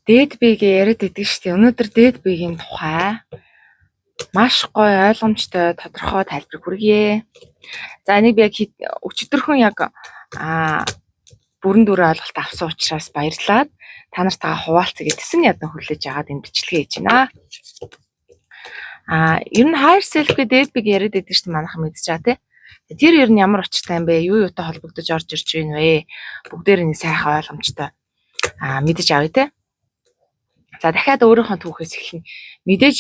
Дээд биегээ яриад идэг шүү дээ. Өнөөдөр дээд биеийн тухай маш гоё ойлгомжтой тодорхой тайлбар хүргье. За, энийг би яг өчигдөрхөн яг бүрэн дүүрэн ойлголт авсан учраас баярлаад та нартайгаа хуваалцъя гэдсэн ядан хүлээж агаад энэ бичлэгээ хийж байна. Ер нь higher self гэдэг дээд биег яриад идэг шүү дээ, манайхан мэдж байгаа, тий. Тэр ер нь ямар учиртай юм бэ? Юу юутай холбогдож орж ирж байна вэ? Бүгдээр нэг сайхан ойлгомжтой мэдэж авъя, тий. За, дахиад өөрийнхөө түүхээс эхэлнэ. Мэдээж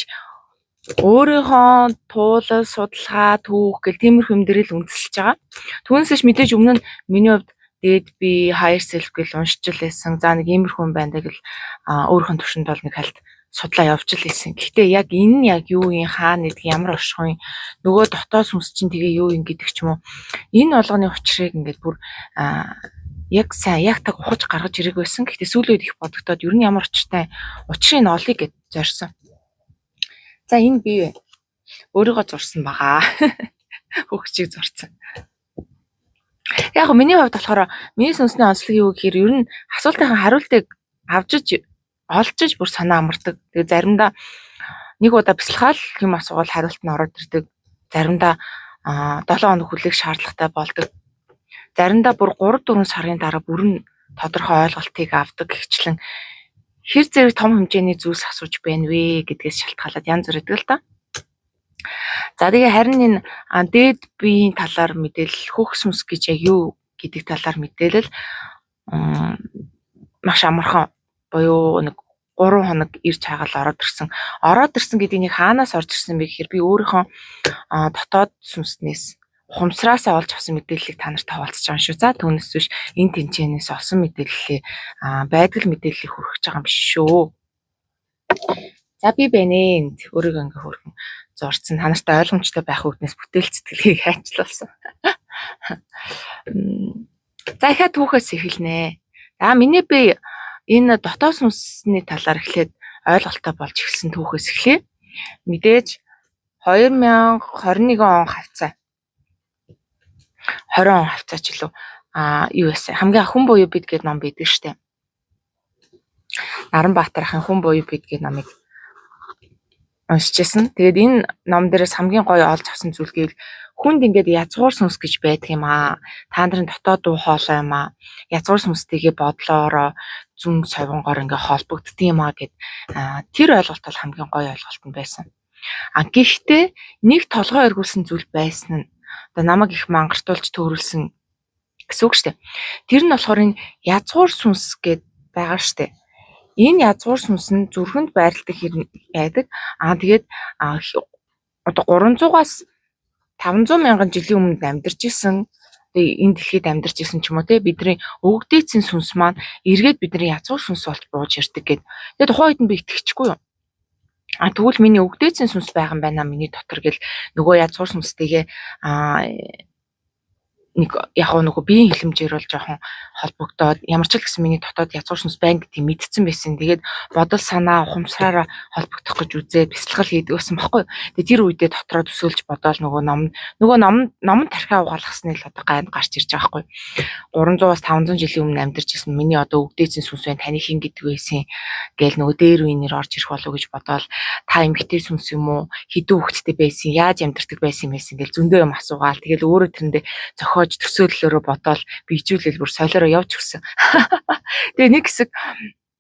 өөрийнхөө туулал, судалгаа, түүх гэл тиймэрхүү юм дээр л үндэслэж байгаа. Түүнээс биш мэдээж өмнө нь миний хувьд дээд бие, higher self гэл уншиж л байсан. За, нэг иймэрхүү юм байна даа гэл өөрийнхөө төвшөнд бол нэг хальт судлаа явж л байсан. Гэхдээ яг энэ нь яг юу юм, хаана нэг ямар оршихуйн, нөгөө дотоод сүнс чинь тэгээ юу юм гэдэг ч юм уу. Энэ болгоны учрыг ингээд бүр яг сайн яг таг ухаж гаргаж ирээг байсан. Гэхдээ сүүлийн үед их бодогдоод ер нь ямар учиртай учрыг нь олъё гэд зорьсон. За, энэ би өөрийгөө зурсан байгаа. Хөгчийг зурсан. Яг миний хувьд болохоор миний сүнсний онцлог юу гэхээр ер нь асуултынхаа хариултыг авчиж олжиж бүр санаа амардаг. Тэгээ заримдаа нэг удаа бясалгаал юм асуугаад хариулт нь ороод ирдэг. Заримдаа 7 хоног хүлээх шаардлагатай болдог. Заримдаа бүр 3 4 сарын дараа бүрэн тодорхой ойлголтыг авдаг гэгчлэн хэр зэрэг том хэмжээний зүйлс асууж байна вэ гэдгээс шалтгаалаад янз бүр байдаг л да. За, тэгээ харин энэ дээд биеийн талаар мэдээлэл, хөх сүнс гэж яг юу гэдэг талаар мэдээлэл маш амархан буюу нэг 3 хоног ирж хагаал ороод ирсэн. Ороод ирсэн гэдэг нэг хаанаас орж ирсэн бэ гэхээр би өөрийнхөө дотоод сүнснээс, ухамсараасаа олж авсан мэдээллийг та нарт хуваалцаж байгаа юм шүү. За, түүнээс биш энэ тэнцэнээс олсон мэдээллээ, байдал мэдээллийг хүргэж байгаа юм биш шүү. За, би байна энд өөрийгөө ингээ хөөрхөн зурцсан, та нартай ойлгомжтой байх үүднээс бүтээл сэтгэлгээг хайчлуулсан. За, ихэ түүхээс эхэлнэ. За, миний би энэ дотоод сүнсний талаар эхлээд ойлголттой болж эхэлсэн түүхээс эхлэе. Мэдээж 2021 он хавцаа, 20 он хавцаа ч илүү юу байсан. Хамгийн хүн буюу бид гэдэг ном байдаг штэ. Наранбаатар ахын "Хүн буюу бид" гэдэг номыг уншиж байсан. Тэгээд энэ ном дээрээс хамгийн гоё олж авсан зүйл гэвэл хүнд ингээд язгуур сүнс гэж байдаг юм аа. Та нарын дотоод дуу хоолой юм аа. Язгуур сүнстэйгээ бодлоороо, зүүн совингоор ингээ холбогддог юм аа гэд тэр ойлголт бол хамгийн гоё ойлголт нь байсан. А гэхдээ нэг толгой эргүүлсэн зүйл байсан нь одоо намайг их мангартуулж төөрүүлсэн гэсэн үг шүү дээ. Тэр нь болохоор энэ язгуур сүнс гэд байгаа шүү дээ. Энэ язгуур сүнс нь зүрхэнд байрладаг байдаг. Аа, тэгээд одоо 300-аас 500 мянган жилийн өмнө амьдарч исэн, энэ дэлхийд амьдарч исэн ч юм уу, те, бидний өвөг дээдсийн сүнс маань эргээд бидний язгуур сүнс болж бууж ирдэг гэд. Тэгээ тухайн үед нь би итгэчихгүй юу. А тэгвэл миний өвөг дээдсийн сүнс байгаа юм байна миний дотор гэл нөгөө язгуур сүнстэйгээ нэг яг нөгөө биеийн хилэмжээр бол жоохон холбогдоод, ямар ч л гэсэн миний дотоод язгуур сүнс байна гэдгийг мэдсэн байсан. Тэгээд бодол санаа, ухамсараараа холбогдох гэж үзээд бясалгал хийдэг байсан байхгүй юу. Тэгээд тэр үедээ дотроо төсөөлж бодоол нөгөө ном тархиа угаалгасны л одоо гайнд гарч ирж байгаа байхгүй юу. 300-аас 500 жилийн өмнө амьдарч ирсэн миний одоо өвөг дээдсийн сүнс байна. Таны хэн гэдэг байсан гээл нөгөө дээр үеийнээр орж ирэх болов уу гэж бодоол, та эмэгтэй сүнс юм уу? Хэдэн хүүхэдтэй байсан? Яаж амьдардаг байсан юм байсан гэл зөндөө юм асуугаал. Тэгэл өөрөө тэрэндээ зохиож төсөөллөөрөө бодоол биежүүлэл бүр солиороо явж өгсөн. Тэгээ нэг хэсэг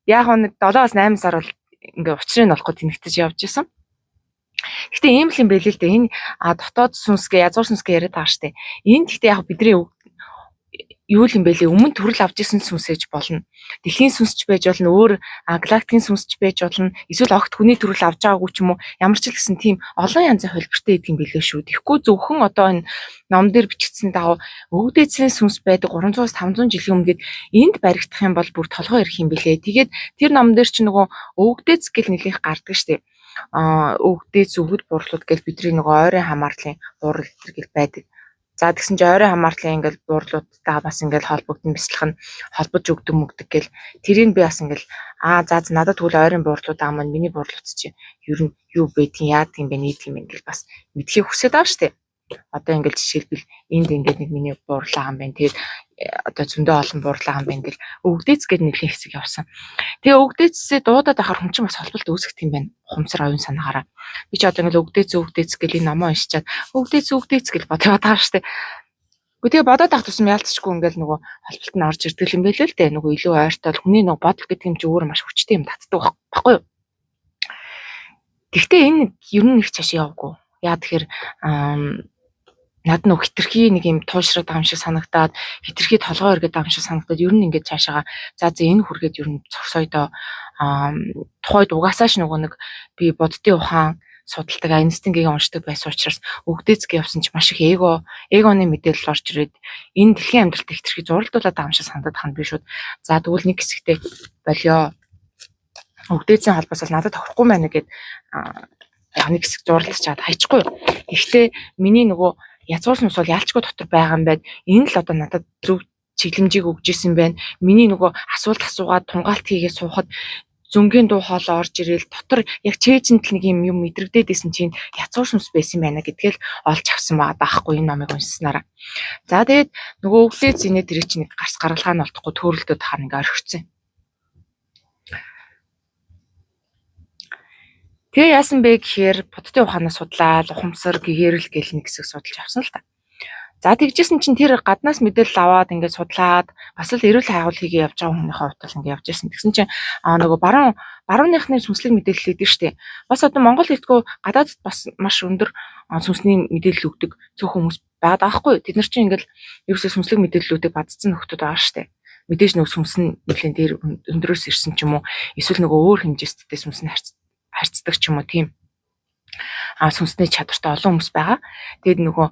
яг нэг 7-оос 8 сар бол ингээ учрыг нь олохгүй тэнэгтэж явж исэн. Гэтэ ийм л юм байл л дээ. Энэ дотоод сүнсгээ, язгуур сүнсгээ яриад байгаа штэ. Энэ гэхдээ яг бидний юу л юм бэ лээ, өмнө төрөл авч исэн сүнсэж болно. Дэлхийн сүнсч байж болно, өөр галактикийн сүнсч байж болно. Эсвэл огт хүний төрөл авч байгаагүй ч юм уу. Ямар ч л гэсэн тийм олон янзын хувилбартай байдаг юм билээ шүү. Тэгэхгүй зөвхөн одоо энэ ном дээр бичигдсэн дагуу өвөг дээдсийн сүнс байдаг 300-аас 500 жилийн өмнө гээд энд баригдах юм бол бүр толгой ирэх юм билээ. Тэгээд тэр ном дээр чи нөгөө өвөг дээдс гэл нэлээх гардаг штэ. Өвөг дээдс, өвгөд буурлууд гэл бидний нөгөө ойрын хамаарлын буурал гэл байдаг. За, тэгсэн чинь ойрын хамаарлын ингээл буурлуудтай бас ингээл холбогдсон, бяцлах нь холбож өгдөг мөгдөг гэл тэрийг би бас ингээл за за, надад тэгвэл ойрын буурлууд аа маань миний буурлууд чи ер нь юу байдгийг, яадаг юм бэ, нийтг юм бэ гэл бас мэдэхийг хүсээд байгаа штэ. Одоо ингээл жишээлбэл энд ингээд нэг миний буурлаа юм байна. Тэгээд одоо зөндөө олон буурлаа юм байна гэл өвгдээц гээд нэлийн хэсэг явсан. Тэгээ өвгдээцсээ дуудаад байхаар хүн чинь бас холболт үүсгэх юм байна. Ухамсар оюун санаагаараа. Би ч одоо ингээл өвгдээц өвгдээц гэл энэ номоо уншичаад өвгдээц өвгдээц гэл бодоод байгаа штэ. Гэхдээ тэгээ бодоод авах тусам яалтчгүй ингээл нөгөө холболт нь орж ирдэг юм байлээ л дээ. Нөгөө илүү ойртол хүний нөгөө бодол гэдэг юм чи өөр маш хүчтэй юм татдаг байхгүй юу? Гэхдээ энэ ер нь их цааш явгүй. Яа тэгэхээр над нөгөө хитрхи нэг юм туушраад байгаа юм шиг санагдаад, хитрхи толгой эргээд байгаа юм шиг санагдаад ер нь ингээд цаашаага за за энэ хүргээд ер нь зогсоё доо. Тухайд угаасаа ч нөгөө нэг би буддын ухаан судалдаг, Айнстингийг уншдаг байсан учраас өвгдээцгээ явсан чи маш их эгоны мэдээлэл орж ирээд энэ дэлхийн амьдралд хитрхи зуралдуулаад байгаа юм шиг санагдаад хана би шууд за тэгвэл нэг хэсэгтээ болио. Өвгдээцийн холбоос бол надад тохирохгүй байна гэд яг нэг хэсэг зурлаж чад хайчихгүй. Гэхдээ миний нөгөө язгуур сүнс бол яалчгүй дотор байгаа юм байна. Энэ л одоо надад зөв чиглэмжийг өгч исэн байна. Миний нөгөө асуулт асуугаад тунгаалт хийгээ суухад зөнгийн дуу хоолой орж ирээл дотор яг чэйжэнд л нэг юм юм мэдрэгдээд исэн чинь язгуур сүнс байсан юм байна гэдгээл олж авсан байгаа даахгүй энэ номыг уншсанараа. За тэгээд нөгөө өвлөө зинэ тэр чинь нэг гарц гаргалгаа нь олдохгүй төөрөлдөд тахаар ингээ орхицсан. Тэгээ яасан бэ гэхээр буддын ухаанаас судлаад ухамсар гэгэрэл гэл нэг хэсэг судалж авсан л та. За тэгжсэн чинь тэр гаднаас мэдээлэл аваад ингээд судлаад бас л эрүүл хайгуул хийгээ явж байгаа хүнийхээ хувьд ингээд явж байсан. Тэгсэн чинь нөгөө барууныхны сүнслэг мэдээлэл өгдөг штеп. Бас одоо Монгол хэлтгүү гадаадд бас маш өндөр сүнсний мэдээлэл өгдөг цөөхөн хүмүүс байгаад байгаа хгүй. Тэд нар чинь ингээд ерөөсөө сүнслэг мэдээллүүдийг бадцсан нөхдүүд байгаа штеп. Мэдээж нөгөө сүнс нь нэлийн дээр өндрөөс ирсэн ч юм уу эсвэл нөгөө өөр хэмжээсттэй сүнс нь харьцдаг ч юм уу тийм сүнсний чадвартай олон хүмүүс байгаа. Тэгээд нөгөө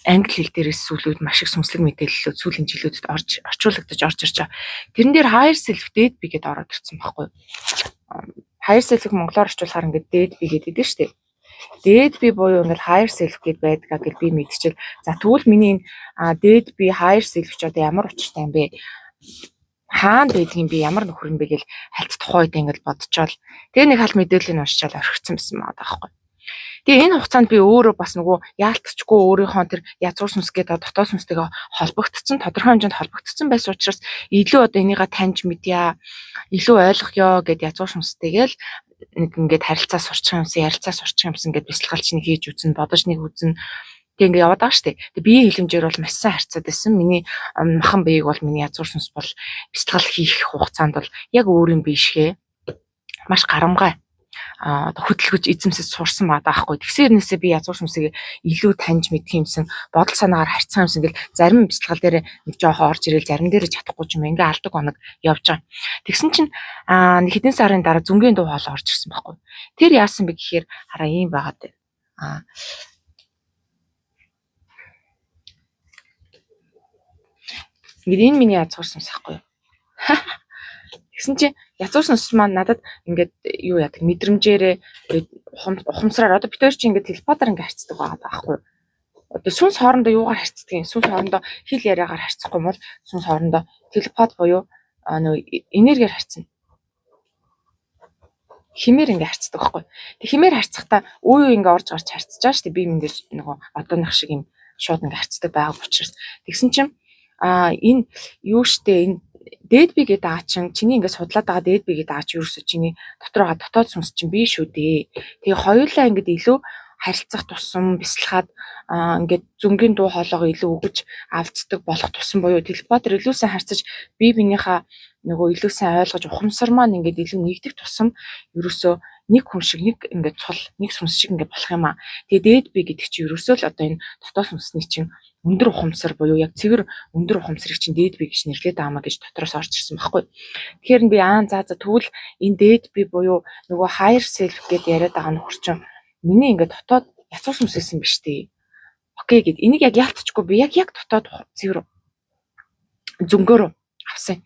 англи хэл дээрээс сүүлүүд маш их сүнслэг мэдээллүүд сүүлийн жилүүдэд орж орчуулагдаж орж ирж байгаа. Тэрэн дээр higher self дээд би гэдээ ороод ирсэн байхгүй юу? Higher self-ийг монголоор орчуулахаар ингээд дээд би гэдэг дээ шүү дээ. Дээд би буюу ингээд higher self гэд байдгаа гэж би мэдчихэл. За тэгвэл миний энэ дээд би higher self ч одоо ямар учиртай юм бэ? Хаана байдгийг би ямар нөхөр юм бэ гэл хальт тухайд ингээд бодчоол. Тэгээ нэг хал мэдээллийг уншичаал орхицсан байсан байгаа байхгүй. Тэгээ энэ хугацаанд би өөрөө бас нөгөө яалтчгүй өөрийнхөө тэр язгуур сүнс гэдэг дотоод сүнстэйгээ холбогдсон, тодорхой хэмжээнд холбогдсон байсан учраас илүү одоо энийгээ таньж мэдье, илүү ойлгоё гэд язгуур сүнстэйгээ л нэг ингээд харилцаа сурчих юмсан, ярилцаа сурчих юмсан гэд бясалгалч нэг хийж үзнэ, бодож нэг үзнэ. Тэг ингээ яваад байгаа штэ. Тэг биеийн хилэмжээр бол маш сайн харьцаад байсан. Миний махан биеийг бол миний язгуур сүнс бол бясалгал хийх хугацаанд бол яг өөрийн бие шигэ маш гарамгай одоо хөдөлгөж эзэмсэж сурсан байгаа даахгүй. Тэгсэн хэрнээсээ би язгуур сүнсийг илүү таньж мэдх юмсан, бодол санаагаар харьцах юмсан гэл зарим бясалгал дээр нэг жоохон орж ирээл зарим дээр чадахгүй ч юм ингээ алдаг оног явж байгаа. Тэгсэн чинь нэг хэдэн сарын дараа зөнгийн дуу хоолой орж ирсэн байхгүй. Тэр яасан бэ гэхээр хараа ийм байгаад байна. Ингээд энэ миний язгуур сүнс ахгүй юу? Тэгсэн чинь язгуур сүнс маань надад ингээд юу яадаг мэдрэмжээрээ ухамсараар одоо бид хоёр чинь ингээд телепатаар ингээд харьцдаг байгаа байхгүй юу? Одоо сүнс хоорондоо юугаар харьцдаг юм? Сүнс хоорондоо хэл яриагаар харьцахгүй бол сүнс хоорондоо телепат буюу нөө энергиэр харьцна. Химээр ингээ харьцдаг байхгүй. Тэг химээр харьцахдаа үе үе ингээ орж гарч харьцаж байгаа шүү дээ. Би мэдээж нөгөө одооных шиг юм шууд ингээ харьцдаг байгаа учраас. Тэгсэн чинь энэ юу штэ энэ дээд би гэдэг аа чинь чиний ингээд судлаад байгаа дээд би гэдэг аа чи ерөөсөө чиний дотор байгаа дотоод сүнс чинь би шүү дээ. Тэгээ хоёулаа ингээд илүү харилцах тусам бясалгаад ингээд зөнгийн дуу хоолойгоо илүү өгөж авцдаг болох тусам буюу телепатор илүү сайн харьцаж бие биенийхээ нөгөө илүү сайн ойлгож ухамсар маань ингээд илүү нэгдэх тусам ерөөсөө нэг хүн шиг нэг ингээд цул нэг сүнс шиг ингээд болох юм аа. Тэгээ дээд би гэдэг чинь ерөөсөө л одоо энэ дотоод сүнсний чинь өндөр ухамсар буюу яг цэвэр өндөр ухамсарыг чинь дээд би гэж нэрлээд байгаа маа гэж дотроос орж ирсэн байхгүй. Тэгэхээр би аа за за тэгвэл энэ дээд би буюу нөгөө higher self гэд яриад байгаа нөхөр чинь миний ингээд дотоод язгуур сүнс байсан биш үү? Окей гэд энийг яг яалтчгүй би яг дотоод цэвэр зөнгөөр авсан.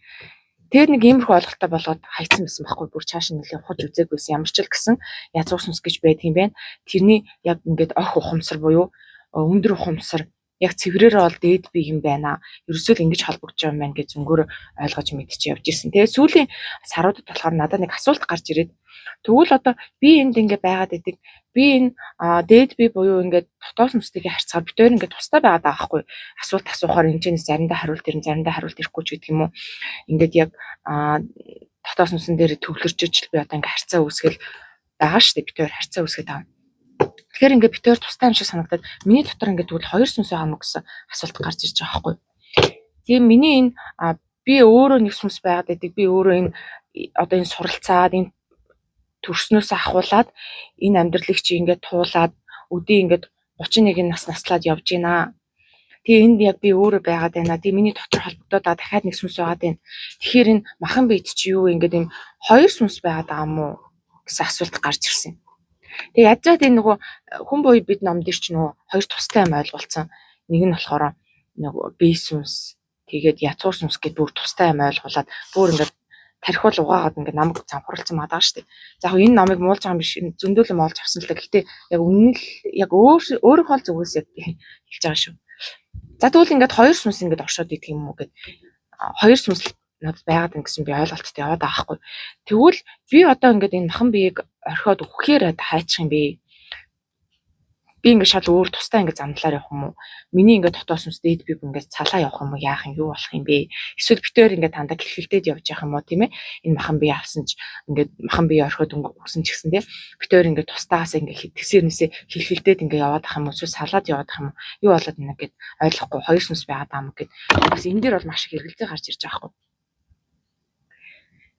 Тэгээд нэг иймэрхүү ойлголттой болоод хайцсан байсан байхгүй бүр чааш нь нэлээд ухаж үзээгүйсэн ямар ч л гэсэн язгуур сүнс гэж байдаг юм байна. Тэрний яг ингээд ох ухамсар буюу өндөр ухамсар яг цэврээр бол дээд би юм байна. Ерөөсөө л ингэж холбогдож байгаа юм байна гэж зөнгөөр ойлгож мэдчихэ явж исэн. Тэгээд сүүлийн саруудад болохоор надад нэг асуулт гарч ирээд Тэгвэл одоо би энд ингээ байгаад идэг. Би энэ дээд би буюу ингээд дотоос сүнстэйгээ харьцахаар бид хоёр ингээд тустай байгаад байгаа байхгүй. Асуулт асуухаар энэ ч заримдаа хариулт ирнэ, заримдаа хариулт ирэхгүй ч гэдэг юм уу. Ингээд яг дотоос сүнсэн дээр төвлөрчөж л би одоо ингээ харьцаа үүсгэл байгаа шүү дээ. Бид хоёр харьцаа үүсгээд байгаа. Тэгэхээр ингээд бид хоёр тустай юм шиг санагдаад миний дотор ингээд тэгвэл хоёр сүнс байгаа мó гэсэн асуулт гарч ирж байгаа байхгүй. Тийм миний энэ би өөрөө нэг сүнс байгаад байдаг. Би өөрөө энэ одоо энэ суралцаад энэ төрснөөс ахуулаад энэ амьдралыг чи ингээд туулаад өдий ингээд 31 нас наслаад явж гинэ. Тэгээ энд яг би өөрөө байгаад байна. Тэгээ миний дотор холбогдоод байгаа дахиад нэг сүнс байгаад байна. Тэгэхээр энэ махан биед чи юу ингээд юм хоёр сүнс байгаад байгаа юм уу гэсэн асуулт гарч ирсэн. Тэгээ ядчаад энэ нөгөө хүн буюу бид ном дээр чи нөгөө хоёр тустай юм ойлголцсон. Нэг нь болохоор нөгөө бие сүнс, тэгээд язгуур сүнс гэд бүр тустай юм ойлгуулад бүр ингээд тархиул угаагаад ингээд намайг замхруулсан байгаа шүү дээ. За яг энэ номыг муулж байгаа юм биш, зөндөл юм олж авсан л да. Гэхдээ яг үнэн л яг өөр өөрийнхөө л зүгээс яг хэлж байгаа шүү. За тэгвэл ингээд хоёр сүнс ингээд оршоод идэх юм уу гэд хоёр сүнс надад байгаад байна гэсэн би ойлголттой яваад байгаа хгүй. Тэгвэл би одоо ингээд энэ махан биеийг орхиод үхэхээр хайчих юм бэ? Би ингээд шал өөр тустай ингээд замдлаар явах юм уу? Миний ингээд дотоос сүнс дээд би ингээд цалаа явах юм уу? Яах юм, юу болох юм бэ? Эсвэл битээр ингээд тандаа гэлхэлдээд явж явах юм уу, тийм ээ? Энэ махан бие авсан ч ингээд махан бие орхиод өнгөрсөн ч гэсэн тийм битээр ингээд тустаагаас ингээд тэгсэрнээсээ хилхэлдээд ингээд яваад ах юм уу? Эсвэл салаад яваад ах юм уу? Юу болоод байна гэд ойлгохгүй хоёр сүнс байгаад байгаа юм гэд бас энэ дээр бол маш их эргэлзээ гарч ирж байгаа хгүй.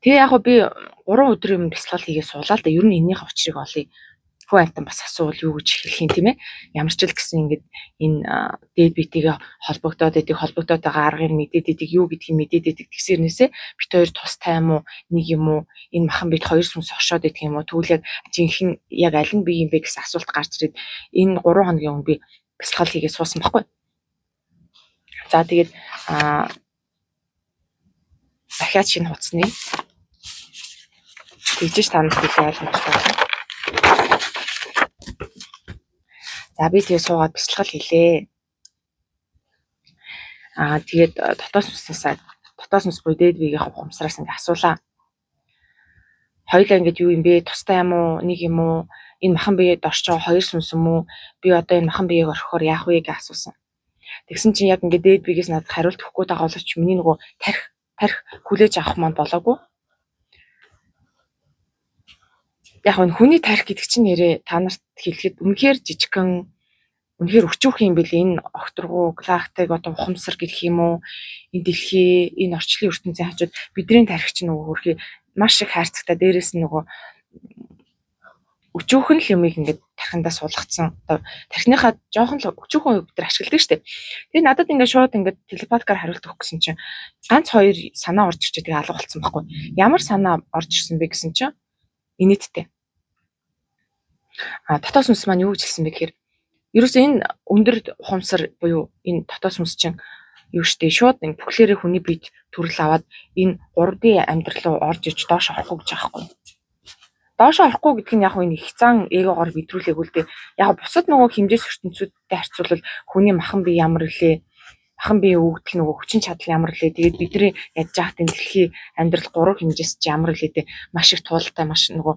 Тэгээ яг би 3 өдрийн өмнө бясалгал хийгээ суулаа л да. Ер нь энэнийхээ учрыг олъё. Хүн амьтан бас асуувал юу гэж хэлэх юм, тийм ээ. Ямар ч л гэсэн ингээд энэ дээд биетэйгээ холбогдоод идэг, холбогдоод байгаа аргыг мэдээд идэг, юу гэдгийг мэдээд идэг. Тэгсэрнээсээ бит хоёр тустай юм уу, нэг юм уу, энэ махан бит хоёр сүнс оршоод идэх юм уу? Тэгвэл яг жинхэнэ яг аль нь бие юм бэ гэсэн асуулт гарч ирээд энэ 3 хоногийн өмнө би бясалгал хийгээ суусан байхгүй. За тэгээд дахиад шинэ хуцсны тэгжиж та нарт илүү ойлгомжтой байна. За би тэгээ суугаад бясалгал хийлээ. Тэгээд дотоос сүнснээс дотоос сүнс буюу дээд биеийн ухамсараас ингээ асуулаа. Хоёулаа ингээд юу юм бэ? Тустай юм уу? Нэг юм уу? Энэ махан биед орж байгаа хоёр сүнс юм уу? Би одоо энэ махан биеийг орхихоор яах вэ гэж асуусан. Тэгсэн чинь яг ингээд дээд биегээс надад хариулт өгөхгүй байгаа боловч миний нөгөө тарих хүлээж авах маань болоогүй. Яг нь хүний тарих гэдэг чинь нэрээ та нарт хэлэхэд үнэхээр жижигхэн, үнэхээр өчүүхэн юм бэл. Энэ огторгуу, галактик, одоо ухамсар гэх юм уу, энэ дэлхий, энэ орчлын ертөнцийн хажууд бидний тарих чинь нөгөө хөрхий маш их хайрцагтай, дээрээс нь нөгөө өчүүхэн л юмыг ингээд тархиндаа суулгацсан. Одоо тархиныхаа жоохон л өчүүхэн үед бид нар ашигладаг шүү дээ. Тэгээ надад ингээд шууд ингээд телепатикаар хариулт өгөх гэсэн чинь ганц хоёр санаа орж ирчээ, тэгээ алга болцсон байхгүй. Ямар санаа орж ирсэн бэ гэсэн чинь инээдтэй. Дотоос сүнс маань юу гэж хэлсэн бэ гэхээр ерөөсөө энэ өндөр ухамсар буюу энэ дотоос сүнс чинь юу штэ шууд энэ бүхлээрээ хүний биед төрөл аваад энэ 3D амьдрал руу орж иж доош орохгүй гэж байгаа байхгүй. Доош орохгүй гэдэг нь яг энэ их зан эгогоор бидрүүлээгүй л дээ. Яг бусад нөгөө хэмжээс ертөнцүүдтэй харьцуулбал хүний махан бие ямар илээ, махан биеийн өгөгдөл нөгөө хүчин чадал ямар лээ. Тэгээд бидний ядж байхад энэ дэлхийн амьдрал 3 хэмжээс чи ямар лээ те. Маш их туултай, маш нөгөө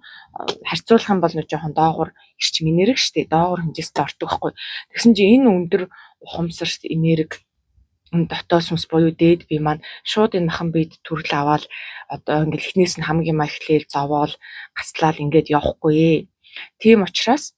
харьцуулах юм бол нөгөө жоохон доогуур эрчим энерги штэ. Доогуур хэмжээстэй ордог байхгүй. Тэгсэн чинь энэ өндөр ухамсарт энерги энэ дотоод сүнс буюу дээд бие маань шууд энэ махан биед төрөл аваад одоо ингээл эхнээс нь хамгийн юм эхлээл зовоол гацлаал ингээд явахгүй. Тийм учраас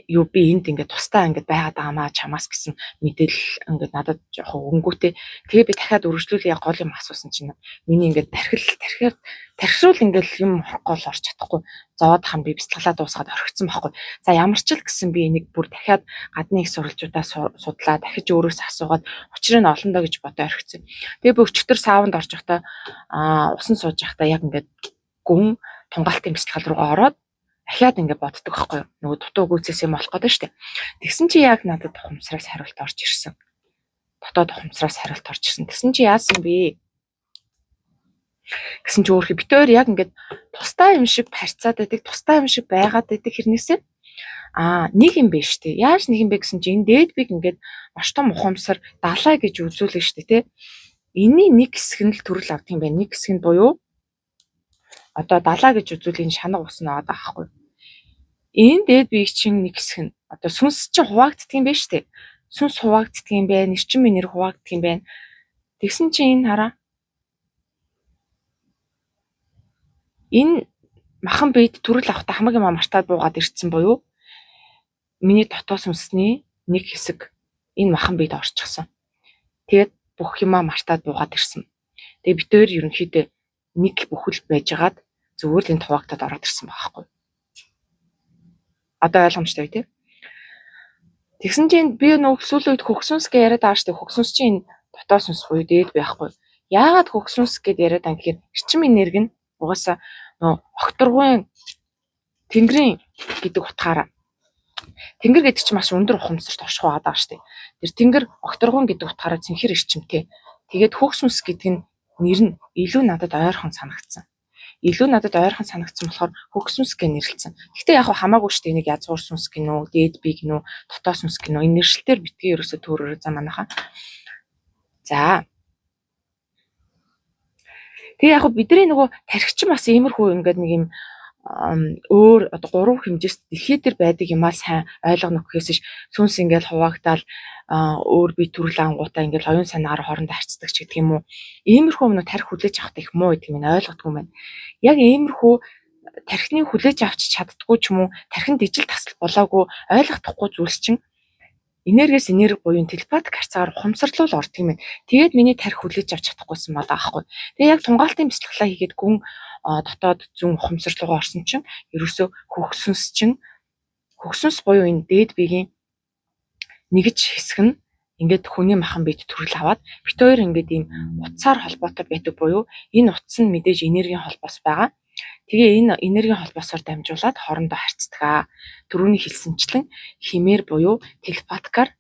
юу би энд ингээд тусдаа ингээд байгаад байгаамаа чамаас гэсэн мэдээлэл ингээд надад жоохон өнгөтэй. Тэгээ би дахиад үргэлжлүүлээ яг гол юм асуусан чинь миний ингээд тархил тархируул ингээд юм орохгүй л орч чадахгүй. Зовоод хам би бяцлаглаа дуусгаад орхицсан байхгүй. За ямар ч л гэсэн би энийг бүр дахиад гадны их сурвалжуудаа судлаа дахиж өөрөөс асуугаад учрыг нь олондоо гэж бодоо орхицсан. Тэгээ би өчтөр саунд орж байхдаа усан сууж байхдаа яг ингээд гүн тунгаалтын бяцлагал руугаа ороод дахиад ингэ боддог байхгүй юу. Нөгөө дутуу гүйцээс юм болох гэдэг шүү дээ. Тэгсэн чи яг надад ухамсараас хариулт орж ирсэн. Дотоод ухамсараас хариулт орж ирсэн. Тэгсэн чи яасан бэ? Гэсэн чи өөрхий бит хоёр яг ингээд тусдаа юм шиг харьцаад байдаг, тусдаа юм шиг байгаад байдаг хэрнээсээ нэг юм бэ шүү дээ. Яаж нэг юм бэ гэсэн чи энэ дээд биг ингээд маш том ухамсар далай гэж үзүүлнэ шүү дээ, тэ. Энийн нэг хэсэг нь л төрөл авдаг юм байна. Нэг хэсэг нь буюу Одоо далаа гэж үзвэл энэ шанаг ус нь байгаа байхгүй. Энэ дээд биеийг чинь нэг хэсэг нь одоо сүнс чинь хуваагддаг юм байна шүү дээ. Сүнс хуваагддаг юм байна, эрчим энерги хуваагддаг юм байна. Тэгсэн чинь энэ хараа. Энэ махан биед төрөл авахта хамаг юм мартаад буугаад ирсэн буюу миний дотоод сүнсний нэг хэсэг энэ махан биед орчихсон. Тэгээд бүх юмаа мартаад буугаад ирсэн. Тэгээд бид хоёр ерөнхийдөө нэг бүхэл байжгаад зүгээр л энэ хуваагдаад ороод ирсэн байгаа байхгүй. Одоо ойлгомжтой тий. Тэгсэн чинь би нөгөө сүүлийн үед хөгсүнс гэж яриад байгаа шүү дээ. Хөгсүнс чинь энэ дотоод сүнс буюу дээд байхгүй. Яагаад хөгсүнс гэд яриад байгаа гэхээр эрчим энерги нь угаасаа нөгөө огторгуйн тэнгэрийн гэдэг утгаараа тэнгэр гэдэг чинь маш өндөр ухамсарт орших байгаа даа шүү дээ. Тэр тэнгэр огторгуйн гэдэг утгаараа цэнхэр эрчимтэй. Тэгээд хөгсүнс гэдэг нь нэр нь илүү надад ойрхон санагдсан. Илүү надад ойрхон санагдсан болохоор хөгсүнс гэж нэрлэлсэн. Гэхдээ яг хамаагүй шүү дээ. Энийг язгуур сүнс гинүү, дээд бие гинүү, дотоод сүнс гинүү. Энэ нэршлэлээр битгий ерөөсө төөрөөрэй за манайхаа. За. Тэгээ яг бидний нөгөө тархичин бас иймэрхүү ингээд нэг юм өөр одоо гурван хэмжээст дэлхий дээр байдаг юмаа сайн ойлгоно гэхээс ш сүнс ингээл хуваагдаад өөр бие төрөл ангуудаа ингээл оюун санаагаар хоорондоо харьцдаг ч гэдэг юм уу. Иймэрхүү юмнууд тарих хүлээж авах их муу гэдэг юм ойлгодгүй юм байна. Яг иймэрхүү тархины хүлээж авч чаддгүй ч юм уу, тархинд ижил тасал болоогүй ойлгохдохгүй зүйлс чинь энергиэс энерги буюу телепатик харьцаагаар ухамсарлуул ордог юм байна. Тэгээд миний тархи хүлээж авч чадахгүйсэн болоо аахгүй. Тэгээ яг тунгаалтын бясалгалаа хийгээд гүн дотоод зүүн ухамсарлуугаа орсон чинь ерөөсөө хөгсөнс чинь хөгсөнс буюу энэ дээд биеийн нэгж хэсэг нь ингээд хүний махан биед төрөл аваад бит хоёр ингээд ийм утсаар холбоотой байдаг буюу энэ утас нь мэдээж энергийн холбоос байгаа. Тэгээ энэ энергийн холбоосоор дамжуулаад хоорондоо харьцдаг. Түрүүний хэлсэнчлэн химээр буюу телепаткаар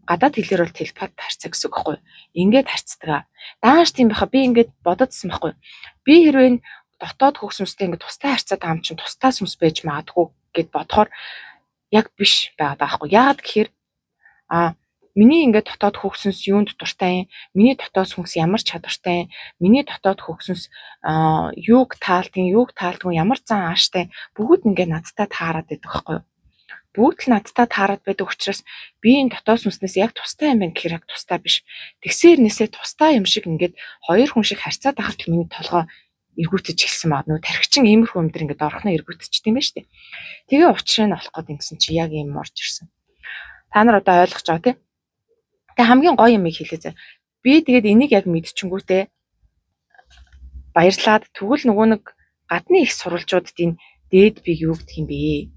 гадаад хэлээр бол телепат харьцаа гэсэн үг байхгүй юу? Ингээд харьцдаг. Дааш тийм байха би ингээд бододсон байхгүй юу? Би хэрвээ энэ дотоод хөх сүнстэй ингээд тустай харьцаад байгаа юм чинь тустай сүнс байж магадгүй гэд бодохоор яг биш байгаад байгаа байхгүй юу? Яагаад гэхээр миний ингээд дотоод хөх сүнс юунд дуртай юм? Миний дотоод сүнс ямар чадвартай юм? Миний дотоод хөх сүнс юуг таалдгийг, юуг таалдгүй, ямар зан ааштай бүгд ингээд надтай таарад байдаг байхгүй юу? Бүгд л надтай таарад байдаг учраас би энэ дотоод сүнснээс яг тустай юм байна гэхээр яг тустай биш. Тэгсээр нэсээ тустай юм шиг ингээд хоёр хүн шиг харьцаад байхад л миний толгой эргүүтэж эхэлсэн баг. Нөө тархичин иймэрхүү юм дэр ингээд орхоноо эргүүтчихдээ юм байна шүү дээ. Тэгээ учрыг нь олох гээд ингэсэн чи яг юм орж ирсэн. Та нар одоо ойлгож байгаа тий? Тэгээ хамгийн гоё юмыг хэлээ зэ. Би тэгээд энийг яг мэдчихэнгүүтээ баярлаад тэгвэл нөгөө нэг гадны их сурвалжуудад энэ дээд бийг юу гэдэг юм бэ?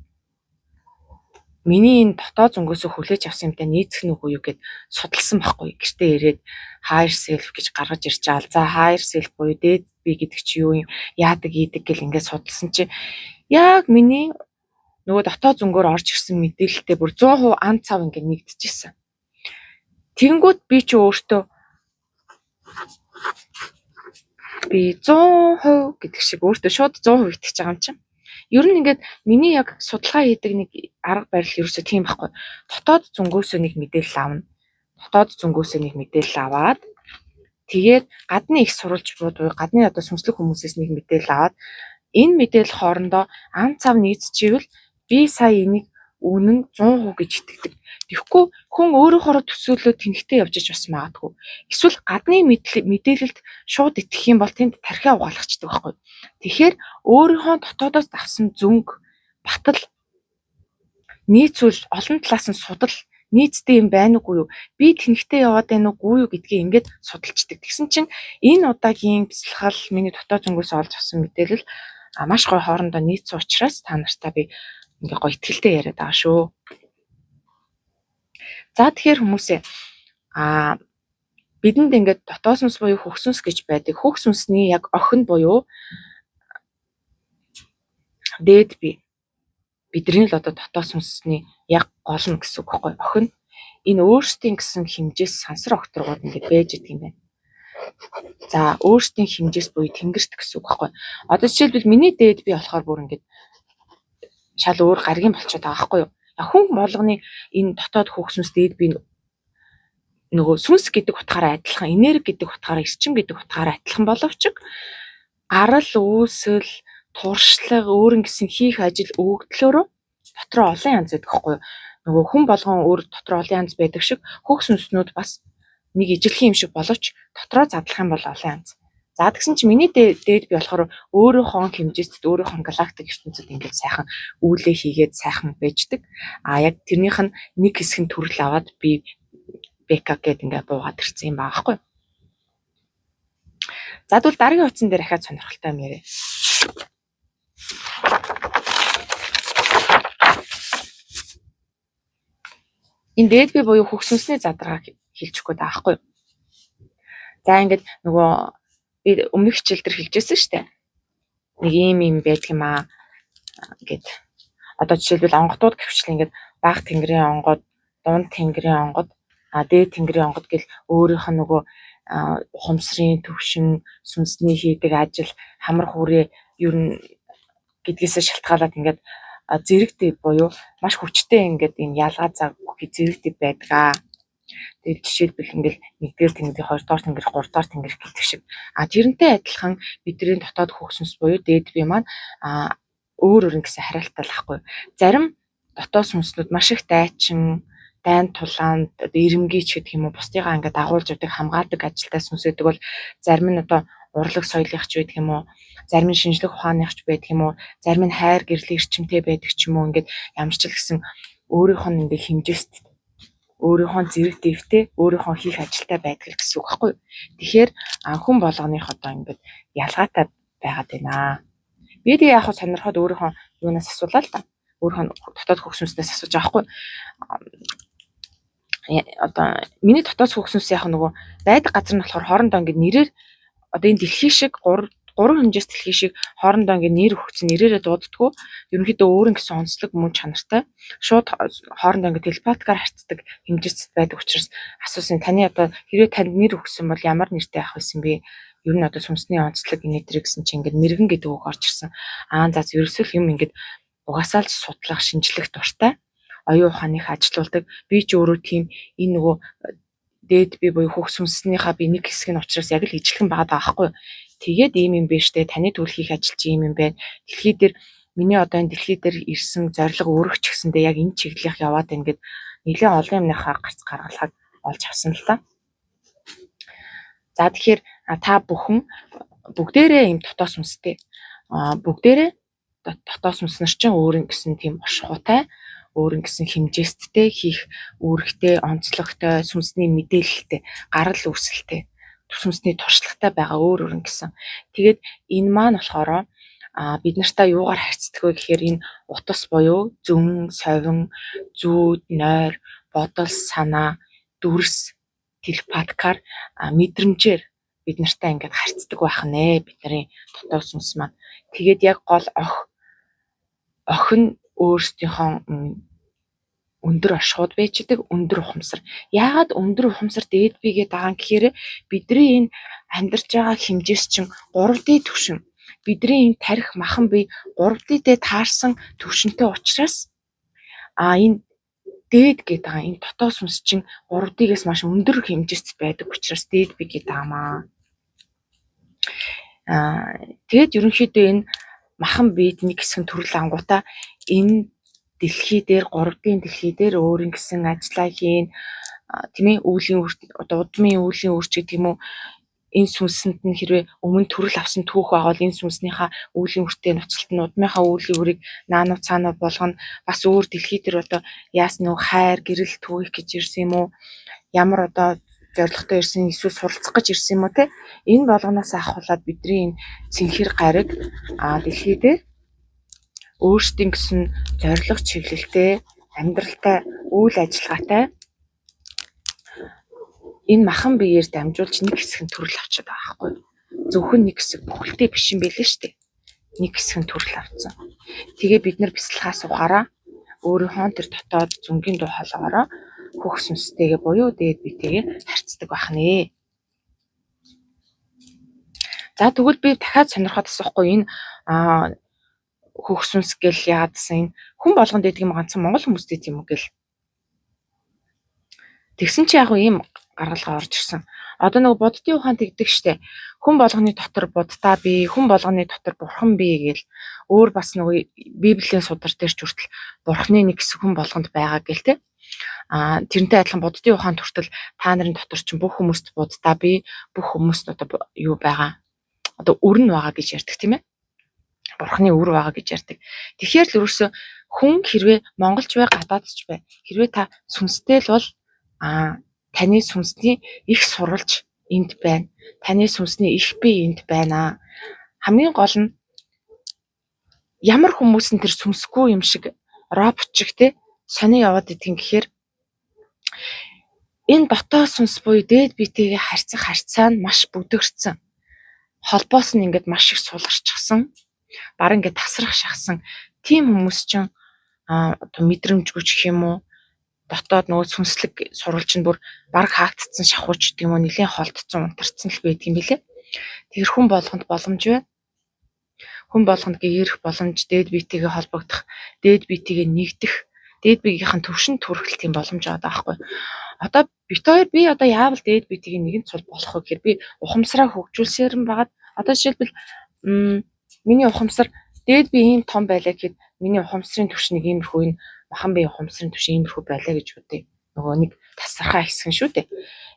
Миний энэ дотоод зөнгөөсөө хүлээж авсан юмтай нийцэх нь үгүй юу гэд судалсан байхгүй. Гэртээ ирээд higher self гэж гаргаж ирж байгаа л. За higher self буюу дээд бие гэдэг чи юу юм? Яадаг ийдэг гэл ингээд судалсан чи яг миний нөгөө дотоод зөнгөөр орж ирсэн мэдээлэлтэй бүр 100% ан цав ингээд нэгдэжсэн. Тэгэнгүүт би чи өөртөө би 100% гэдэг шиг өөртөө шууд 100% итгэж байгаа юм чинь. Ер нь ингээд миний яг судалгаа хийдэг нэг арга барил ерөөсөө тийм байхгүй. Дотоод зөнгөөсөө нэг мэдээлэл авна. Дотоод зөнгөөсөө нэг мэдээлэл аваад тэгээд гадны их сурвалжууд буюу гадны одоо сүнслэг хүмүүсээс нэг мэдээлэл аваад энэ мэдээлэл хоорондоо ан цав нийцчихвэл би сая энийг үнэн 100% гэж итгэдэг. Тэгэхгүй хүн өөрөөхөө төсөөлөөд тэнхтээ явж иж бас магадгүй. Эсвэл гадны мэдээлэлд шууд итгэх юм бол тэнд тархиа угаалгачдаг байхгүй. Тэгэхээр өөрийнхөө дотоодоос авсан зөнг, батал, нийцүүл, олон талаас нь судал, нийцтэй юм байна уугүй юу? Би тэнхтээ яваад байна уугүй юу гэдгийг ингээд судалчдаг. Тэгсэн чинь энэ удаагийн бясалгал миний дотоод зөнгөөс олж авсан мэдээлэл маш гоё хоорондоо нийцсэн учраас та нартай би ингээ гоё итгэлтэй яриад байгаа шүү. За тэгэхээр хүмүүсээ бидэнд ингээд дотоод сүнс буюу хөх сүнс гэж байдаг. Хөх сүнсний яг охин буюу дээд бие. Бидний л одоо дотоод сүнсний яг гол нь гэсэн үг байхгүй охин. Энэ өөрсдийн гэсэн хэмжээс сансар огторгууд ингээд байж идэг юм байна. За өөрсдийн хэмжээс буюу тэнгэрт гэсэн үг байхгүй. Одоо жишээлбэл миний дээд бие болохоор бүр ингээд шал өөр гаригийн болчиход байгаа байхгүй юу? Хүн болгоны энэ дотоод хөх сүнс дээд бие нөгөө сүнс гэдэг утгаараа адилхан, энерги гэдэг утгаараа, эрчим гэдэг утгаараа адилхан боловч Гарал үүсэл, туршлага, өөр ингэсэн хийх ажил өгөгдлөөрөө дотроо олон янз байдаг байхгүй юу? Нөгөө хүн болгон өөр дотроо олон янз байдаг шиг хөх сүнснүүд бас нэг ижилхэн юм шиг боловч дотроо задлах юм бол олон янз. За тэгсэн чинь миний дээд би болохоор өөрийнхөө хэмжээст өөрийнхөө галактик ертөнцид ингээд сайхан үүлээ хийгээд сайхан байждаг. А яг тэрнийх нь нэг хэсэг нь төрөл аваад би Бека гэд ингээд буугаад ирсэн юм байгаа байхгүй. За тэгвэл дараагийн утсан дээр дахиад сонирхолтой юм яриа. Энэ дээд би буюу хөх сүнсний задаргааг хэлж өгөх гээд байгаа байхгүй юу. За ингээд нөгөө би өмнөх хичээл дээр хэлжсэн шүү дээ. Нэг ийм юм байдаг юм аа гэд. Одоо жишээлбэл онгодууд гэвчлээ ингээд баг тэнгэрийн онгод, дунд тэнгэрийн онгод, дээд тэнгэрийн онгод гэл өөрийнх нь нөгөө ухамсарын төвшин, сүнсний хийдэг ажил, хамар хүрээ ер нь гэдгээсээ шалтгаалаад ингээд зэрэг дэв буюу маш хүчтэй ингээд ийм ялгаа цаг бүхий зэрэг дэв байдаг аа. Тэгээд жишээлбэл ингээл нэгдүгээр тэнгэр, хоёрдугаар тэнгэр, гуравдугаар тэнгэр гэдэг шиг. А тэрнтэй адилхан бидний дотоод хөх сүнс буюу дээд бие маань өөр өөр ингэсэн хариалтай л ахгүй. Зарим дотоод сүнснүүд маш их дайчин, дайн тулаанд одоо ирэмгийч гэдэг юм уу, бусдыгаа ингээд дагуулж явдаг, хамгаадаг ажилтай сүнс байдаг бол зарим нь одоо урлаг соёлынх ч байдаг юм уу, зарим нь шинжлэх ухааных ч байдаг юм уу, зарим нь хайр гэрлийн эрчимтэй байдаг ч юм уу, ингээд ямар ч л гэсэн өөрийнх нь ингээд хэмжээст өөрийнхөө зэрэг дэвтэй өөрийнхөө хийх ажилтай байдаг гэсэн үг байхгүй юу. Тэгэхээр хүн болгоных одоо ингээд ялгаатай байгаад байна. Би тэгээ яг хаа сонирхоод өөрийнхөө юунаас асуулаа л та. Өөрийнхөө дотоод хөх сүнснээс асууж байгаа байхгүй юу. Одоо миний дотоод хөх сүнс яг нөгөө байдаг газар нь болохоор хоорондоо ингээд нэрээр одоо энэ дэлхий шиг гурван хэмжээс дэлхий шиг хоорондоо ингээд нэр өгсөн нэрээрээ дууддаггүй. Ерөнхийдөө өөр ингэсэн онцлог мөн чанартай. Шууд хоорондоо ингээд телепатикаар харьцдаг хэмжээст байдаг учраас асуусан, таны одоо хэрвээ танд нэр өгсөн бол ямар нэртэй авах байсан бэ? Ер нь одоо сүнсний онцлог энэ гэсэн чинь ингээд мэрэгэн гэдэг үг орж ирсэн. Аа за ерөөсөө л юм ингээд угаасаа л судлах, шинжлэх дуртай. Оюун ухааных ажилуулдаг. Би ч өөрөө тийм энэ нөгөө дээд би буюу хөх сүнснийхаа би нэг хэсэг нь учраас яг л ижилхэн байгаа даахгүй. Тэгээд ийм юм биш үү? Таны түл хийх ажил чи ийм юм байна. Дэлхий дээр миний одоо энэ дэлхий дээр ирсэн зорилго өөрөх ч гэсэндээ яг энэ чиглэлийнх яваад байна гэд нэлээд олон юмныхаа гарц гаргалгааг олж авсан л та. За тэгэхээр та бүхэн бүгдээрээ ийм дотоод сүнстэй. Бүгдээрээ дотоод сүнс нар чинь өөр ингэсэн тийм оршихуйтай, өөр ингэсэн хэмжээсттэй хийх үүрэгтэй, онцлогтой, сүнсний мэдээлэлтэй, гарал үүсэлтэй, сүнсний туршлагатай байгаа өөр өөр ингэсэн. Тэгээд энэ маань болохоор бид нартай юугаар харьцдаг вэ гэхээр энэ утас буюу зөн, совин, зүүд, нойр, бодол, санаа, дүрс, телепатикаар мэдрэмжээр бид нартай ингээд харьцдаг байх нэ бидний дотоод сүнс маань. Тэгээд яг гол ох нь өөрсдийнхөө өндөр оршихуйд байж идэг, өндөр ухамсар. Яагаад өндөр ухамсар дээд бие гэдэг байгаа юм гэхээр бидний энэ амьдарч байгаа хэмжээс чинь 3D түвшин. Бидний энэ тарих махан бие 3D-тэй таарсан түвшинтэй учраас энэ дээд гэдэг байгаа энэ дотоод сүнс чинь 3D-гээс маш өндөр хэмжээст байдаг учраас дээд бие гэдэг байгаа маа. Тэгээд ерөнхийдөө энэ махан биед нэг хэсэг нь төрөл ангуудаа энэ дэлхий дээр 3D дэлхий дээр өөр ингэсэн ажиллаа хийн, тийм ээ, үүлийн үр одоо удмын үүлийн үр ч гэдэг юм уу, энэ сүнсэнд нь хэрвээ өмнө төрөл авсан түүх байгаа бол энэ сүнснийхаа үүлийн үртэй нуцалт нь удмынхаа үүлийн үрийг наануу цаануу болгоно. Бас өөр дэлхий дээр одоо яасан нөгөө хайр гэрэл түүх гэж ирсэн юм уу, ямар одоо зорилготой ирсэн, эсвэл суралцах гэж ирсэн юм уу те, энэ болгоноос авахулаад бидний энэ цэнхэр гариг дэлхий дээр өөрсдийн гэсэн зорилго чиглэлтэй, амьдралтай, үйл ажиллагаатай энэ махан биеэр дамжуулж нэг хэсэг нь төрөл авчиад байгаа байхгүй юу? Зөвхөн нэг хэсэг бүхэлдээ биш юм байлээ шүү дээ. Нэг хэсэг нь төрөл авцсан. Тэгээ бид нар бясалгаа сухаараа өөрийнхөө тэр дотоод зөнгийн дуу хоолойгоороо хөх сүнстэйгээ буюу дээд биетэйгээ харьцдаг байх нэ. За тэгвэл би дахиад сонирхоод асуухгүй энэ хөх сүнс гэл яагаад гэсэн энэ хүн болгонд байдаг юм ганцхан монгол хүмүүстэй тийм үү гэл. Тэгсэн чи яг ийм гаргалгаа орж ирсэн. Одоо нөгөө буддын ухаан тэгдэг штэ. Хүн болгоны дотор буддаа бий, хүн болгоны дотор бурхан бий гэл өөр бас нөгөө библийн судар дээр ч хүртэл бурханы нэг хэсэг хүн болгонд байгаа гэл те. А тэрнтэй адилхан буддын ухаан хүртэл та нарын дотор чинь бүх хүмүүст буддаа бий, бүх хүмүүст одоо юу байгаа. Одоо өрн байгаа гэж ярьдаг тийм ээ. Бурханы үр байгаа гэж ярьдаг. Тэгэхээр л ерөөсөө хүн хэрвээ монголч бай, гадаадч бай, хэрвээ та сүнстэй л бол таны сүнсний их сурвалж энд байна. Таны сүнсний их бие энд байна. Хамгийн гол нь ямар хүмүүс нь тэр сүнсгүй юм шиг робот шиг те сони яваад идэх юм гэхээр энэ дотоод сүнс буюу дээд биетэйгээ харьцах харьцаа нь маш бүдгэрсэн. Холбоос нь ингээд маш их суларчихсан. Бараг ингээд тасрах шахсан. Тийм хүмүүс чинь одоо мэдрэмжгүй ч гэх юм уу, дотоод нөгөө сүнслэг сурвалж нь бүр бараг хаагдцсан шахууч гэдэг юм уу, нэлээн холдсон, унтарцсан л байдаг юм билээ. Тэгэхээр хүн болгонд боломж байна. Хүн болгонд гэрэх боломж, дээд биетэйгээ холбогдох, дээд биетэйгээ нэгдэх, дээд биеийнхэн төвшөнд хүрэх тийм боломж байгаа байхгүй. Одоо бит хоёр би одоо яавал дээд биетэйгээ нэгэн цул болох вэ гэхээр би ухамсараа хөгжүүлсээр нь багад одоо жишээлбэл миний ухамсар дээд бие ийм том байлаа гэхэд миний ухамсарын түвшин нэг иймэрхүү, энэ махан бие ухамсарын түвшин иймэрхүү байлаа гэж бодъё. Нөгөө нэг тасархай хэсэг нь шүү дээ.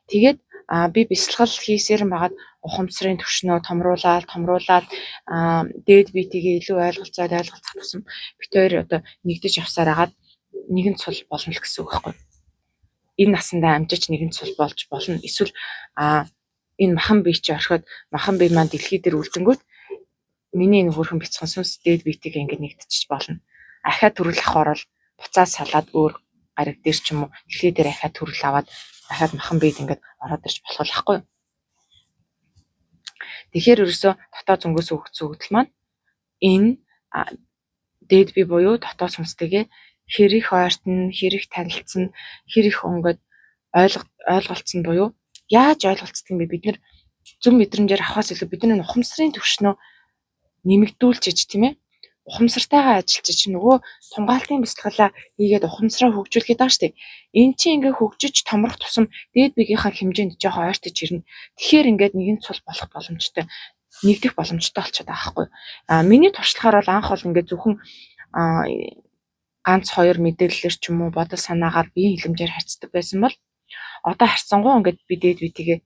Тэгээд би бясалгал хийсээр нь багад ухамсарын түвшнөө томруулаад томруулаад дээд биетэйгээ илүү ойлголцоод ойлголцох тусам бит хоёр одоо нэгдэж явсаар агаад нэгэн цул болно л гэсэн үг байхгүй. Энэ насандаа амжиж нэгэн цул болж болно. Эсвэл энэ махан бие чи орхиод махан бие маань дэлхий дээр үлдэнгүүт миний энэ хөрхэн бяцхан сүнс дээд биетэйгээ ингээд нэгдчихэж болно. Ахиад төрөл авахар бол буцаад салаад өөр гариг дээр ч юм уу дэлхий дээр ахиад төрөл аваад дахиад махан биед ингээд ороод ирж болох л ахгүй юу. Тэгэхээр ерөөсөө дотоод зөнгөөс өгөгдсөн өгөгдөл маань энэ дээд бие буюу дотоод сүнстэйгээ хэр их ойртно, хэр их танилцсан, хэр их ингээд ойлголцсон буюу яаж ойлголцдог юм бэ? Бид нэр зөв мэдрэмжээр авахаас илүү бидний ухамсарын түвшнөө нэмэгдүүлчихэж тийм ээ ухамсартайгаа ажиллаж нөгөө тунгаалтын бясалгалаа хийгээд ухамсараа хөгжүүлэх гээд байгаа шүү дээ. Эн чинь ингээ хөгжиж томрох тусам дээд биеийнхаа хэмжээнд жоохон ойртож ирнэ. Тэгэхээр ингээд нэгэн цул болох боломжтой, нэгдэх боломжтой болчиход байгаа байхгүй. А миний туршлагаар бол анх бол ингээд зөвхөн ганц хоёр мэдээллээр ч юм уу бодол санаагаар биеийн хилэмжээр харьцдаг байсан бол одоо харьцангуй ингээд би дээд биетэйгээ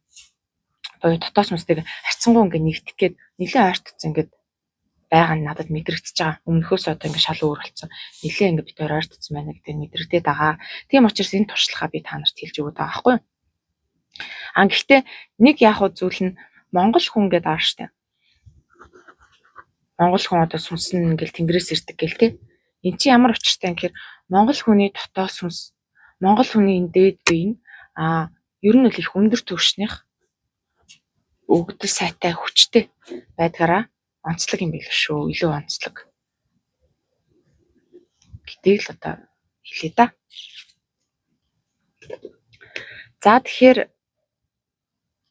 буюу дотоос сүнстэйгээ харьцангуй ингээд нэгдэх гээд нэлээд ойртцсон ингээд байгаа нь надад мэдрэгдэж байгаа. Өмнөхөөс одоо ингээд шал өөр болсон. Нэлээд ингээд бид хоёр ойртцсон байна гэдэг мэдрэгдээд байгаа. Тийм учраас энэ туршлагаа би та нарт хэлж өгöd байгаа байхгүй юу? А гэхдээ нэг яг уу зүйл нь Монгол хүн гэдэг аа штэ. Монгол хүн одоо сүнс нь ингээл тэнгэрээс ирдэг гэл те. Эн чинь ямар учиртай юм гэхээр Монгол хүний дотоод сүнс, Монгол хүний энэ дээд бие нь ер нь л их өндөр түвшнийх өгдөл сайтай хүчтэй байдгаараа онцлог юм байл шүү. Илүү онцлог гэдгийг л одоо хэлье да. За тэгэхээр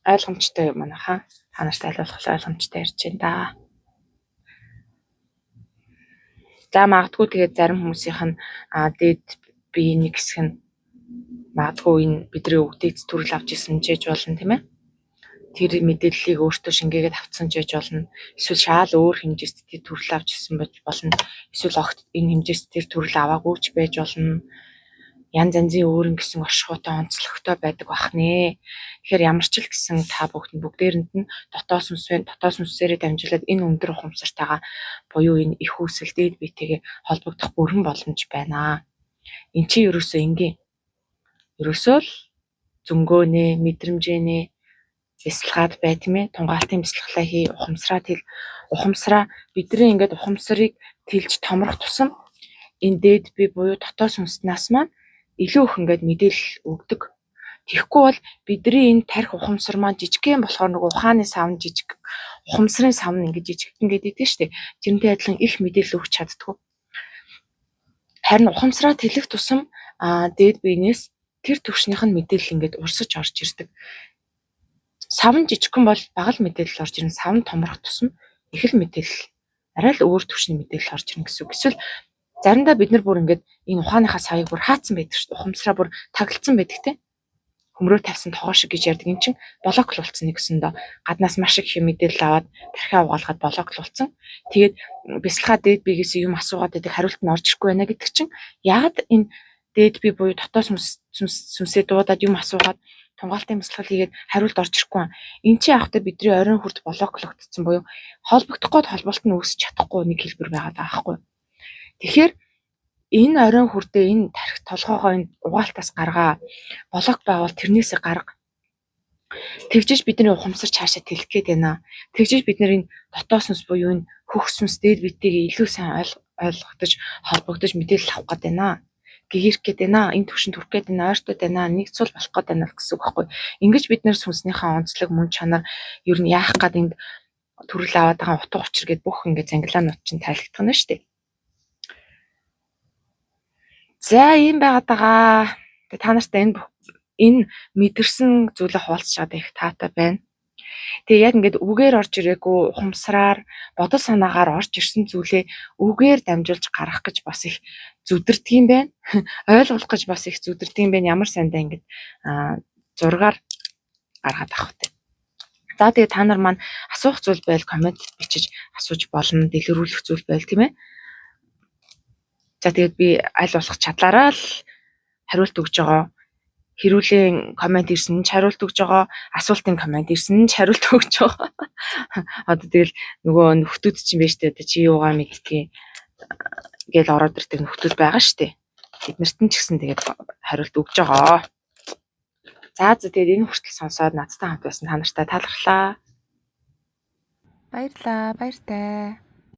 ойлгомжтой манайхаа та нарт аль болох ойлгомжтой ярьж байна да. За магадгүй тэгээд зарим хүмүүсийнх нь дээд бие нэг хэсэг нь магадгүй энэ бидний өвдөйц төрөл авч исэн ч гэж болно тийм ээ. Тэр мэдээллийг өөртөө шингээгээд авцсан ч гэж болно. Эсвэл шаал өөр хэмжээст тэр төрөл авч исэн байж болно. Эсвэл огт энэ хэмжээст тэр төрөл аваагүй ч байж болно. Янз янзын өөр ингэсэн оршихуйтай онцлогтой байдаг бах нэ. Тэгэхээр ямар ч л гэсэн та бүгд бүгдээрэнд нь дотоод сүнс байна. Дотоод сүнсээрээ дамжуулаад энэ өндөр ухамсартайгаа буюу энэ их үүсэл дээд биетэйгээ холбогдох бүрэн боломж байна. Эн чинь ерөөсөө энгийн. Ерөөсөө л зөнгөөнөө, мэдрэмжээнээ бясалгаад бай тийм ээ. Тунгаалтын бясалгалаа хий, ухамсараа тэл, ухамсараа бидний ингээд ухамсарыг тэлж томрох тусам энэ дээд бие буюу дотоод сүнснээс маань илүү их ингээд мэдээлэл өгдөг. Тэгэхгүй бол бидний энэ тарих ухамсар маань жижигхэн болохоор нөгөө ухааны сав нь жижиг, ухамсарын сав нь ингээд жижигхэн гэдэг дээ шүү дээ. Тэрнтэй адилхан их мэдээлэл өгч чаддаггүй. Харин ухамсараа тэлэх тусам дээд биенээс тэр түвшнийх нь мэдээлэл ингээд урсаж орж ирдэг. Сав нь жижигхэн бол бага л мэдээлэл орж ирнэ. Сав нь томрох тусам их л мэдээлэл, арай л өөр түвшний мэдээлэл орж ирнэ гэсэн үг. Эсвэл заримдаа бид нар бүр ингээд энэ ухааныхаа савыг бүр хаацсан байдаг шүү дээ. Ухамсараа бүр тагалцсан байдаг те. Хөмрөө тавьсан тогоо шиг гэж ярьдаг. Эн чинь блоклуулсан нэг өсөндөө гаднаас маш их юм мэдээлэл аваад тархиа угаалгаад блоклуулсан. Тэгээд бясалгаа дээд биегээс юм асуугаад байдаг, хариулт нь орж ирэхгүй байна гэдэг чинь яагаад энэ дээд бие буюу дотоод сүнсээ дуудаад юм асуугаад тунгаалтын бясалгал хийгээд хариулт орж ирэхгүй байна. Эн чинь явахдаа бидний оройн хүрд блоклогдсон буюу холбогдох гээд холболт нь үүсч чадахгүй нэг хэлбэр байгаа даа байхгүй. Тэгэхээр энэ оройн хүрдээ, энэ тархи толгоогоо энэ угаалтаас гаргаа, блок байгуул тэрнээсээ гарга. Тэгжиж бидний ухамсар цаашаа тэлэх гээд байна. Тэгжиж бид нар энэ дотоод сүнс буюу энэ хөх сүнс дээд биетэйгээ илүү сайн ойлгогдож, холбогдож мэдээлэл авах гээд байна. Гэгэрх гээд байна. Энэ төвшөнд хүрэх гээд байна. Ойртоод байна. Нэг цул болох гээд байна гэсэн үг байхгүй. Ингэж бид нар сүнснийхээ онцлог, мөн чанар, ер нь яах гээд энд төрөл аваад байгаа утга учир гээд бүх ингээд зангилаанууд чинь тайлагдах нь шүү дээ. За, ийм байгаад байгаа. Тэгээ та нартай энэ мэдэрсэн зүйлээ хуваалцаж байгаад их таатай байна. Тэгээ яг ингээд үгээр орж ирээгүй, ухамсараар, бодол санаагаар орж ирсэн зүйлээ үгээр дамжуулж гаргах гэж бас их зүдэрдэг юм байна. Ойлгох гэж бас их зүдэрдэг юм байна. Ямар сайндаа ингээд зургаар гаргаад авах вэ? За, тэгээ та нар маань асуух зүйл байл comment бичиж асууж болно. Дэлгэрүүлэх зүйл байл, тийм ээ. За, тэгээд би аль болох чадлаараа л хариулт өгж байгаа. Хэрүүлийн comment ирсэн ч хариулт өгж байгаа. Асуултын comment ирсэн ч хариулт өгж байгаа. Одоо тэгэл нөгөө нөхдүүд чинь байж тээ, одоо чи юугаа мэддгийг гээл ороод ирдэг нөхдүүд байгаа штэ. Тэднэрт нь ч гэсэн тэгээд хариулт өгж байгаа. За, тэгээд энэ хүртэл сонсоод надтай хамт байсан та нартай талархлаа. Баярлаа, баяртай.